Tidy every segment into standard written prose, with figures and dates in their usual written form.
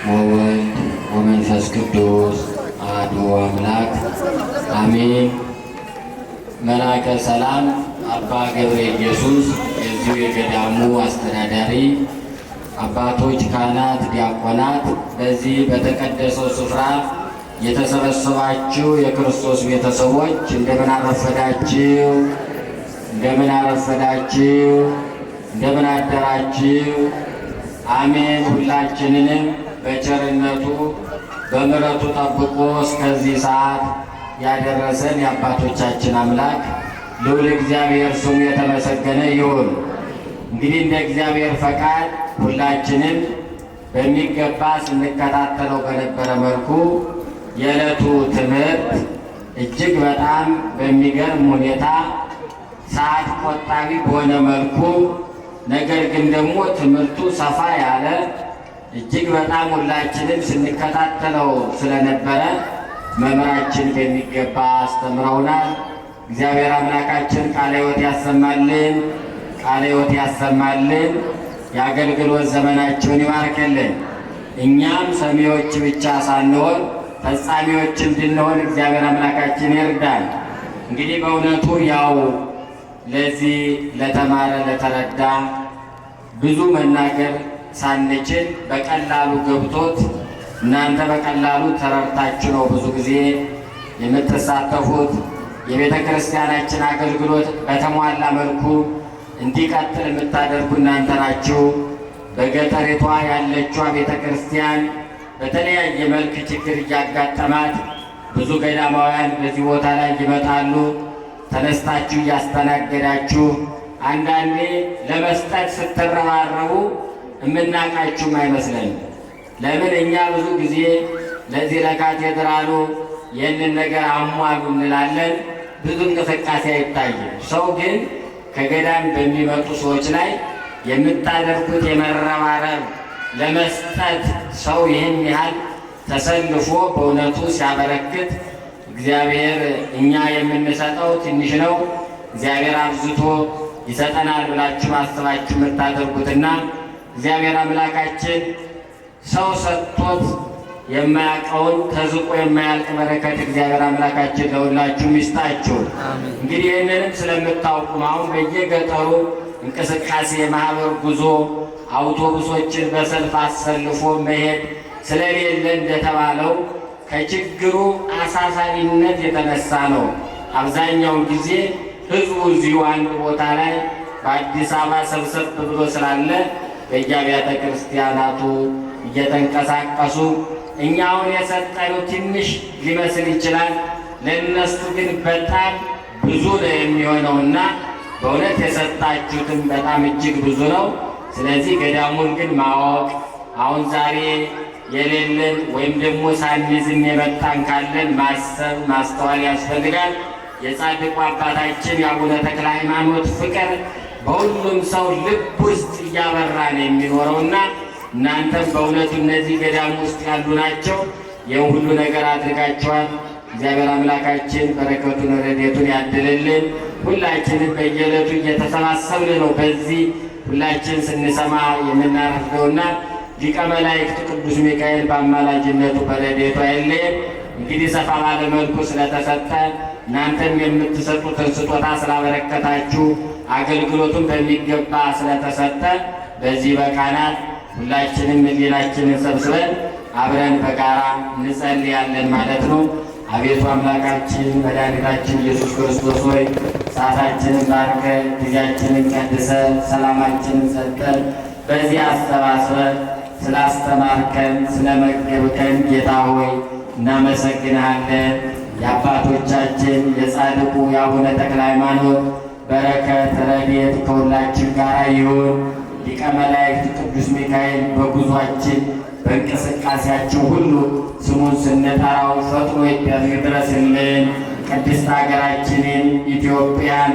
ወወልድ ወመንፈስ ቅዱስ አሐዱ አምላክ አሜን። መላከ ሰላም አባ ገብረ ኢየሱስ የዚሁ የገዳሙ አስተዳዳሪ፣ አባቶች፣ ካህናት፣ ዲያቆናት፣ በዚህ በተቀደሰው ስፍራ የተሰበሰባችሁ የክርስቶስ ቤተሰቦች እንደምን አረፈዳችሁ? እንደምን አረፈዳችሁ? እንደምን አደራችሁ? አሜን። ሁላችንንም በቸርነቱ በምሕረቱ ጠብቆ እስከዚህ ሰዓት ያደረሰን የአባቶቻችን አምላክ ልዑል እግዚአብሔር ስሙ የተመሰገነ ይሁን። እንግዲህ እንደ እግዚአብሔር ፈቃድ ሁላችንም በሚገባ ስንከታተለው በነበረ መልኩ የዕለቱ ትምህርት እጅግ በጣም በሚገርም ሁኔታ ሰዓት ቆጣቢ በሆነ መልኩ፣ ነገር ግን ደግሞ ትምህርቱ ሰፋ ያለ፣ እጅግ በጣም ሁላችንም ስንከታተለው ስለነበረ መምህራችን በሚገባ አስተምረውናል። እግዚአብሔር አምላካችን ቃለ ሕይወት ያሰማልን፣ ቃለ ሕይወት ያሰማልን፣ የአገልግሎት ዘመናቸውን ይባርክልን። እኛም ሰሚዎች ብቻ ሳንሆን ፈጻሚዎች እንድንሆን እግዚአብሔር አምላካችን ይርዳል። እንግዲህ በእውነቱ ያው ለዚህ ለተማረ ለተረዳ ብዙ መናገር ሳንችል በቀላሉ ገብቶት እናንተ በቀላሉ ተረድታችሁ ነው ብዙ ጊዜ የምትሳተፉት። የቤተ ክርስቲያናችን አገልግሎት በተሟላ መልኩ እንዲቀጥል የምታደርጉ እናንተ ናችሁ። በገጠሪቷ ያለችዋ ቤተ ክርስቲያን በተለያየ መልክ ችግር እያጋጠማት ብዙ ገዳማውያን በዚህ ቦታ ላይ ይመጣሉ። ተነስታችሁ እያስተናገዳችሁ አንዳንዴ ለመስጠት ስትረባረቡ የምናቃችሁም አይመስለንም። ለምን እኛ ብዙ ጊዜ ለዚህ ለካቴድራሉ ይህንን ነገር አሟሉ እንላለን። ብዙ እንቅስቃሴ አይታይም። ሰው ግን ከገዳም በሚመጡ ሰዎች ላይ የምታደርጉት የመረባረብ ለመስጠት ሰው ይህን ያህል ተሰልፎ በእውነቱ ሲያበረክት እግዚአብሔር እኛ የምንሰጠው ትንሽ ነው፣ እግዚአብሔር አብዝቶ ይሰጠናል ብላችሁ አስባችሁ የምታደርጉትና እግዚአብሔር አምላካችን ሰው ሰጥቶት የማያውቀውን ተዝቆ የማያልቅ በረከት እግዚአብሔር አምላካችን ለሁላችሁም ይስጣችሁ። እንግዲህ ይህንንም ስለምታውቁ አሁን በየገጠሩ እንቅስቃሴ የማህበር ጉዞ አውቶቡሶችን በሰልፍ አሰልፎ መሄድ ስለሌለ እንደተባለው ከችግሩ አሳሳቢነት የተነሳ ነው። አብዛኛውን ጊዜ ህዝቡ እዚሁ አንድ ቦታ ላይ በአዲስ አበባ ሰብሰብ ብሎ ስላለ በየአብያተ ክርስቲያናቱ እየተንቀሳቀሱ እኛ አሁን የሰጠነው ትንሽ ሊመስል ይችላል። ለእነሱ ግን በጣም ብዙ ነው የሚሆነውና በእውነት የሰጣችሁትም በጣም እጅግ ብዙ ነው። ስለዚህ ገዳሙን ግን ማወቅ አሁን ዛሬ የሌለን ወይም ደግሞ ሳንይዝም የመጣን ካለን ማሰብ ማስተዋል ያስፈልጋል። የጻድቁ አባታችን የአቡነ ተክለ ሃይማኖት ፍቅር በሁሉም ሰው ልብ ውስጥ እያበራ ነው የሚኖረውና እናንተም በእውነቱ እነዚህ ገዳም ውስጥ ያሉ ናቸው። ይህን ሁሉ ነገር አድርጋችኋል። እግዚአብሔር አምላካችን በረከቱን ረድኤቱን ያድልልን። ሁላችንም በየዕለቱ እየተሰባሰብን ነው በዚህ ሁላችን ስንሰማ የምናረፍደውና ሊቀ መላእክት ቅዱስ ሚካኤል በአማላጅነቱ በረድኤቱ አይለየን። እንግዲህ ሰፋ ባለ መልኩ ስለተሰጠ እናንተም የምትሰጡትን ስጦታ ስላበረከታችሁ አገልግሎቱን በሚገባ ስለተሰጠ በዚህ በቃናት ሁላችንም ሕሊናችንን ሰብስበን አብረን በጋራ እንጸልያለን ማለት ነው። አቤቱ አምላካችን መድኃኒታችን ኢየሱስ ክርስቶስ ሆይ፣ ሰዓታችንን ባርከ፣ ጊዜያችንን ቀድሰ፣ ሰላማችንን ሰጠን፣ በዚህ አሰባስበ ስላስተማርከን ስለመገብከን ጌታ ሆይ እናመሰግንሃለን። የአባቶቻችን የጻድቁ የአቡነ ተክለ ሃይማኖት በረከት ረድኤት ከሁላችን ጋር ይሁን። ሊቀ መላእክት ቅዱስ ሚካኤል በጉዟችን በእንቅስቃሴያችን ሁሉ ስሙን ስንጠራው ፈጥኖ ይድረስልን። ቅድስት ሀገራችንን ኢትዮጵያን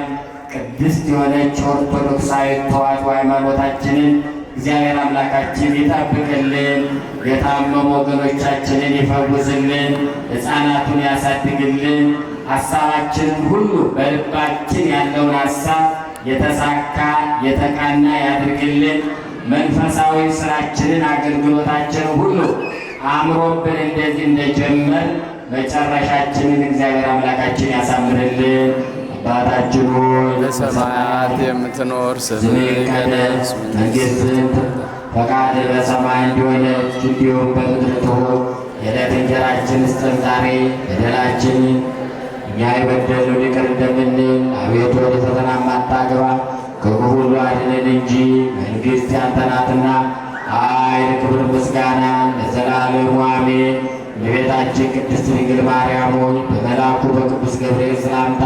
ቅድስት የሆነች ኦርቶዶክሳዊ ተዋሕዶ ሃይማኖታችንን እግዚአብሔር አምላካችን ይጠብቅልን። የታመሙ ወገኖቻችንን ይፈውስልን። ሕፃናቱን ያሳድግልን። ሀሳባችንን ሁሉ በልባችን ያለውን ሀሳብ የተሳካ የተቃና ያድርግልን። መንፈሳዊ ስራችንን አገልግሎታችንን ሁሉ አምሮብን እንደዚህ እንደጀመር መጨረሻችንን እግዚአብሔር አምላካችን ያሳምርልን። አባታችን ሆይ በሰማያት የምትኖር ስምህ ስምህ ይቀደስ፣ ይቀደስ፣ መንግሥትህ ፈቃድህ በሰማይ እንደሆነች እንዲሁም በምድር ትሁን። የዕለት እንጀራችንን ስጠን ዛሬ፣ በደላችንን እኛ የበደሉንን ይቅር እንደምንል፣ አቤቱ ወደ ፈተና አታግባን፣ ከክፉ ሁሉ አድነን እንጂ መንግሥት ያንተ ናትና፣ ኃይል፣ ክብር፣ ምስጋና ለዘላለሙ አሜን። እመቤታችን ቅድስት ድንግል ማርያም ሆይ በመልአኩ በቅዱስ ገብርኤል ሰላምታ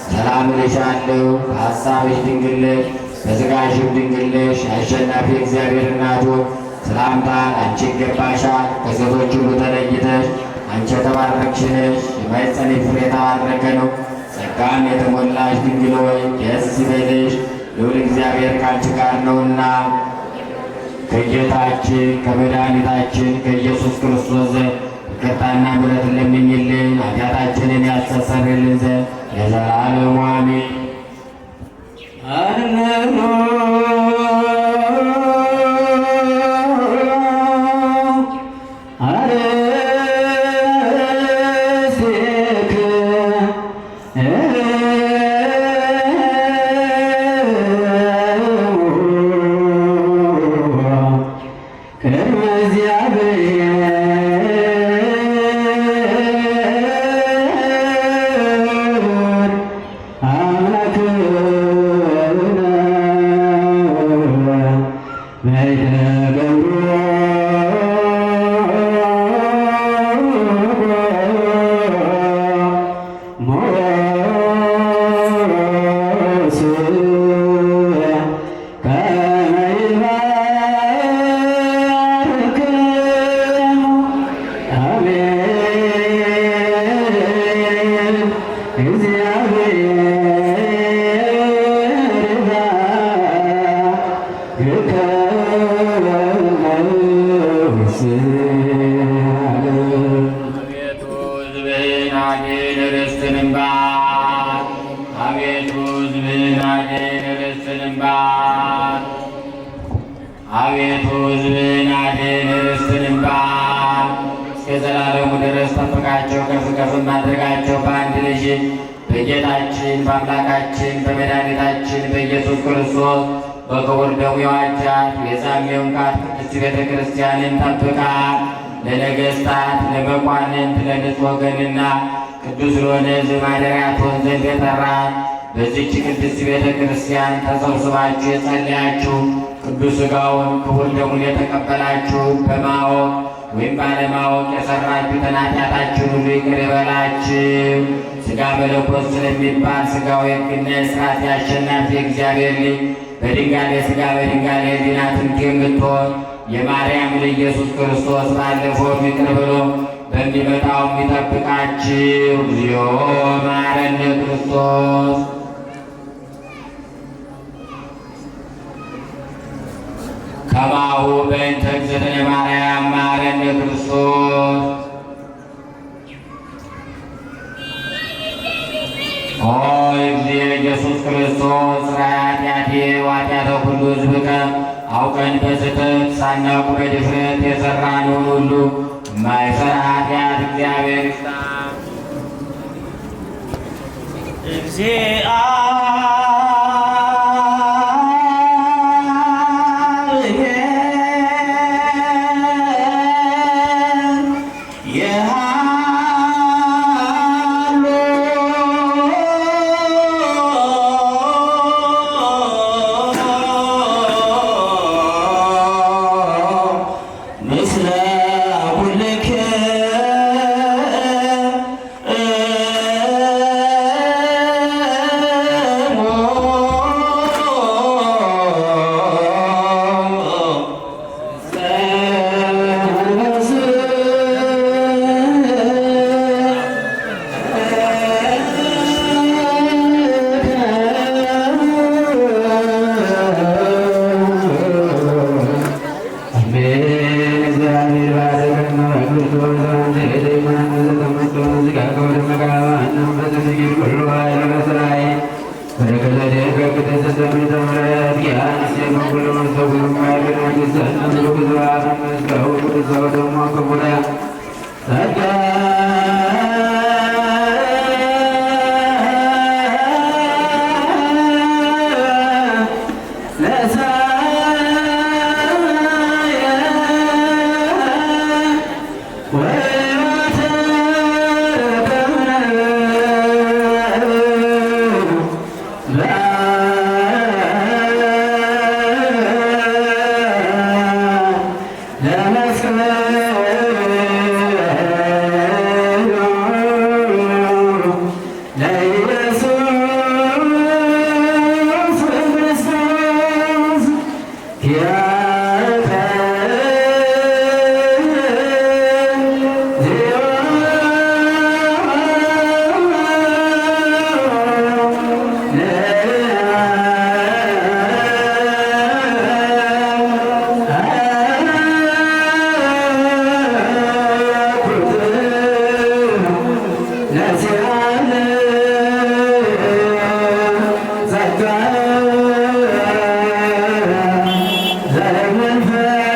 ሰላም እልሻለሁ። በሐሳብሽ ድንግል ነሽ፣ በሥጋሽም ድንግል ነሽ። አሸናፊ እግዚአብሔር እናት ሆይ ሰላምታ አንቺ ይገባሻል። ከሴቶች ሁሉ ተለይተሽ አንቺ የተባረክሽ ነሽ፣ የማኅፀንሽ ፍሬ የተባረከ ነው። ጸጋን የተሞላሽ ድንግል ሆይ ደስ ይበልሽ፣ ልዑል እግዚአብሔር ከአንቺ ጋር ነውና ከጌታችን ከመድኃኒታችን ከኢየሱስ ክርስቶስ ዘንድ ይቅርታና ምሕረትን ለምኝልን ኃጢአታችንን ያስተሰርይልን ዘንድ ለዘላለሙ አሜን። አቤቱ ሕዝብህን አድን ርስትህንም ባርክ። አቤቱ ሕዝብህን አድን ርስትህንም ባርክ። አቤቱ ሕዝብህን አድን ርስትህንም ባርክ። እስከ ዘላለሙ ድረስ ጠብቃቸው፣ ከፍ ከፍም አድርጋቸው። በአንድ ልጅ በጌታችን በአምላካችን በመድኃኒታችን በኢየሱስ ክርስቶስ በክቡር ደሙ የዋጃት የዛሜውን ቃል ቅድስት ቤተ ክርስቲያንን ጠብቃት። ለነገሥታት ለመኳንንት፣ ለንጹሕ ወገንና ቅዱስ ለሆነ ሕዝብ ማደሪያ ትሆን ዘንድ የጠራት በዚህች ቅድስት ቤተ ክርስቲያን ተሰብስባችሁ የጸለያችሁ ቅዱስ ሥጋውን ክቡር ደሙን የተቀበላችሁ በማወቅ ወይም ባለማወቅ የሠራችሁትን ኃጢአታችሁን ሁሉ ይቅር ይበላችሁ። ሥጋ መለኮት ስለሚባል ሥጋው የሕግና የሥርዓት የአሸናፊ እግዚአብሔር ልጅ በድንጋሌ ሥጋ በድንጋሌ ሕሊና ትምክህት የምትሆን የማርያም ልጅ ኢየሱስ ክርስቶስ ባለፈውም ይቅር ብሎ በሚመጣውም ይጠብቃችሁ። እግዚኦ መሐረነ ክርስቶስ። ከማሁ በእንተ እግዝእትነ ማርያም መሐረነ ክርስቶስ። ኦ እግዚእ ኢየሱስ ክርስቶስ ሥራየ ኃጢአቴ ወኃጢአተ ኩሉ ሕዝብከ አውቀን በስህተት ሳናውቅ በድፍረት የሠራነውን ሁሉ የማይሠራ ኃጢአት እግዚአብሔር ይፍታ። ዘወደሞ ክቡረ Amen.